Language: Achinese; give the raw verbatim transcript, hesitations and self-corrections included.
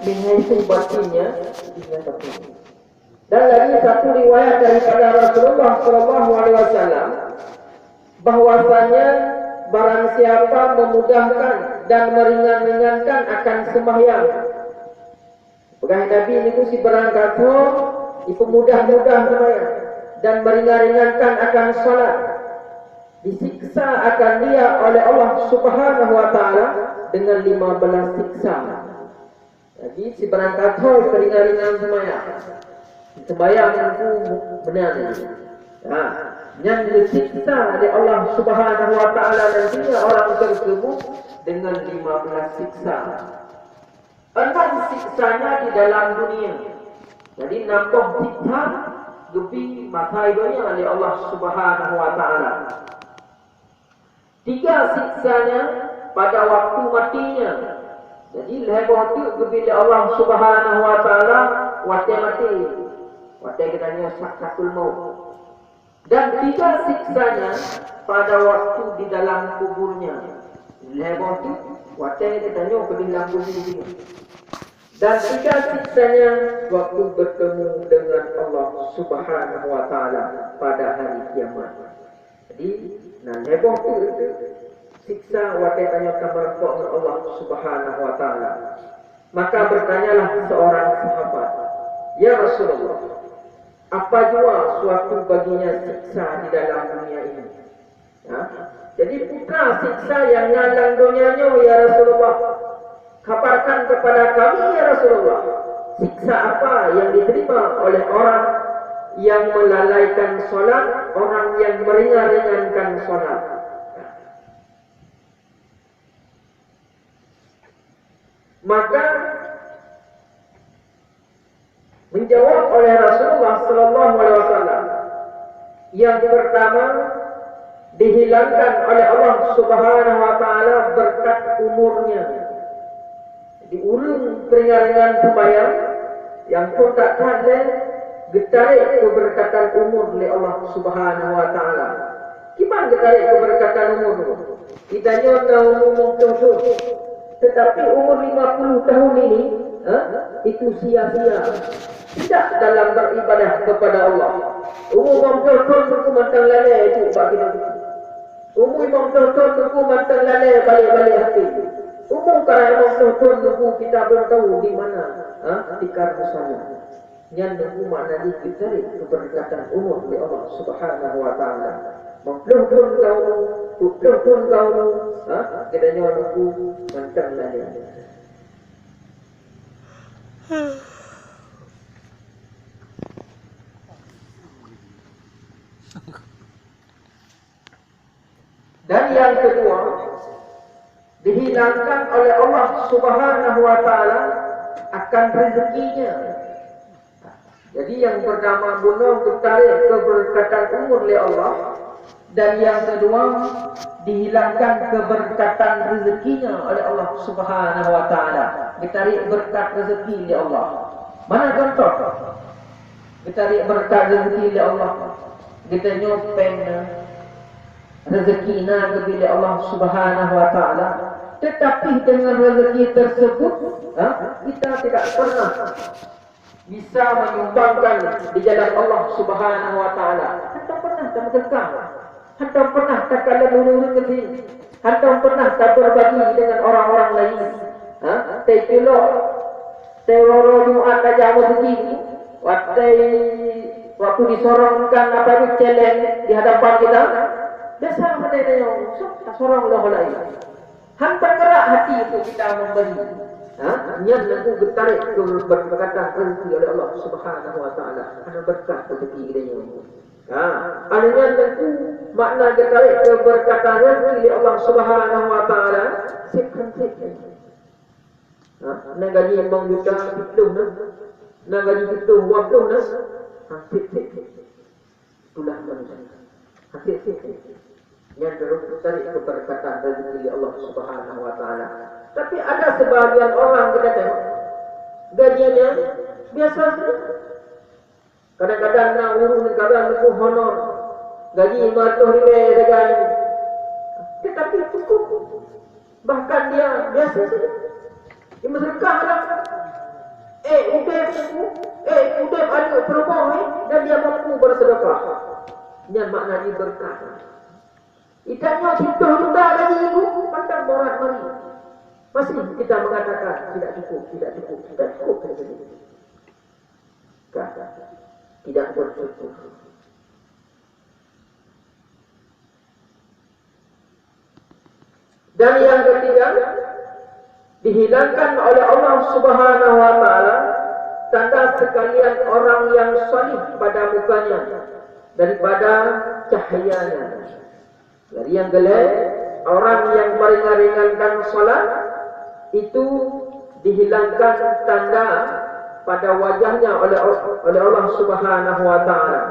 Min haitsu batinnya, ingat aku. Dan lagi satu riwayat daripada Rasulullah sallallahu alaihi wasallam, bahwasanya barang siapa memudahkan dan meringan-ringankan akan sembahyang, peugah Nabi niku, sibarang gata ipeumudah-mudah sembahyang dan meringan-ringankan akan salat, disiksa akan dia oleh Allah Subhanahu wa Taala dengan lima belas siksa. Jadi, sibarang gata peuringan-ringan sembahyang. Sembahyang tu beuna ni. Ha, nyan disiksa oleh Allah Subhanahu wa Taala nantinya orang tersebut dengan lima belas siksa. Enam siksanya di dalam dunia. Jadi, enam boh siksa geubri masa dunia oleh Allah Subhanahu wa Taala. Tiga siksanya pada waktu matinya. Jadi, lhèe boh teuk geubri lé Allah Subhanahu wa Taala watèe maté, watèe geutanyoe sakratul maut. Dan tiga siksanya pada waktu di dalam kuburnya. Lhèe boh teuk watèe geutanyoe keudéh lam kubur nyoe. Dan tiga siksanya waktu bertemu dengan Allah Subhanahu wa Taala pada hari kiamat. Jadi, na lhèe boh teuk siksa watèe tanyoe tameureumpok ngon Allah Subhanahu wa Taala. Maka bertanyalah seorang sahabat, "Ya Rasulullah, apa jua suatu baginya siksa di dalam dunia ini?" Ha? Jadi, peue siksa nyang na lam donya nyoe, ya Rasulullah? Kabarkan kepada kami, ya Rasulullah, siksa apa yang diterima oleh orang yang melalaikan salat, orang yang meringan-ringankan salat. Maka menjawab oleh Rasulullah sallallahu alaihi wasallam, yang pertama, dihilangkan oleh Allah Subhanahu wa Taala berkat umurnya. Di ureueng peuringan-ringan sembahyang nyang phon that-that lé geutarek keubeureukat umur lé Allah Subhanahu wa Taala. Kiban geutarek keubeureukat umur? Geutanyoe na umur limong ploh thon, tetapi umur lima puluh tahun ini, ha, itu sia-sia. Tidak dalam beribadah kepada Allah. Umur limong ploh thon teungku mantong lalè itu bak kita. Umur limong ploh thon teungku mantong lalè balek-balek hati. Umur ka limong ploh thon teungku kita belum tahu di mana, ha, tikar musala. Nyan teungku makna jih geutarek keubeureukat umur lé Allah Subhanahu wa Taala. Limong ploh thon ka umur, tujoh ploh thon ka umur, ha, geutanyoe teungku mantong lalè. Dan yang kedua, dihilangkan oleh Allah Subhanahu wa Taala akan rezekinya. Jadi, yang pertama bunoe geutarek keubeureukat umur lé Allah, dan yang kedua, dihilangkan keubeureukat rezekinya oleh Allah Subhanahu wa Taala. Geutarek beureukat rezeki lé Allah. Mana contoh? Geutarek beureukat rezeki lé Allah. Geutanyoe péng na, rezeki na geubri lé Allah Subhanahu wa Taala. Tetapi dengan rezeki tersebut, ha, kita tidak pernah bisa menyumbangkan di jalan Allah Subhanahu wa Taala. Hantom pernah tameuseudeukah. Hantom pernah takalon ureueng-ureueng miskin. Hantom pernah tabeurbagi dengan orang-orang lain. Ha? Teucilok, teuroro Jumat tajak meuseujid. Watèe, waktu disorongkan apa itu celeng di hadapan kita. Biasa meunyoe, sok tasorong lom laén. Hantom gerak hati untuk kita memberi. Ha? Nyan lagu geutarek keubeureukat rezeki oleh Allah Subhanahu wa Taala. Hana beureukat rezeki geutanyoe. Ha? Hana nyan lagu makna geutarek keubeureukat rezeki oleh Allah Subhanahu wa Taala. Sip kan sip. Ha? Na gaji limong juta, siploh na. Na gaji siploh, dua ploh na. Ha, sip, sip, sip. Itulah manusia. Akhé-akhé nyan terus tarék keubeureukat rezeki Allah Subhanahu wa Taala. Tapi ada sebahagian orang kita tengok, gajinya biasa saja. Kadang-kadang na ureueng neugara neupeu honor, gaji lima ratus ribèe saja. Tetapi cukup. Bahkan dia biasa saja. Dia meuseudeukah lah. Peurumoh, eh, dan dia mampu bersedekah. Nyan makna jih berkat. Itanyoe siplôh juta gaji ibu, pandang borat mari. Masih kita mengatakan, "Tidak cukup, tidak cukup, tidak cukup," kata dia. Kan? Tidak bersyukur. Dan yang ketiga, dihilangkan oleh Allah Subhanahu wa Ta'ala tanda sekalian orang yang salih pada mukanya daripada cahayanya. Jadi yang gelai, orang yang meringan-ringankan salat itu dihilangkan tanda pada wajahnya oleh, oleh Allah Subhanahu wa Ta'ala.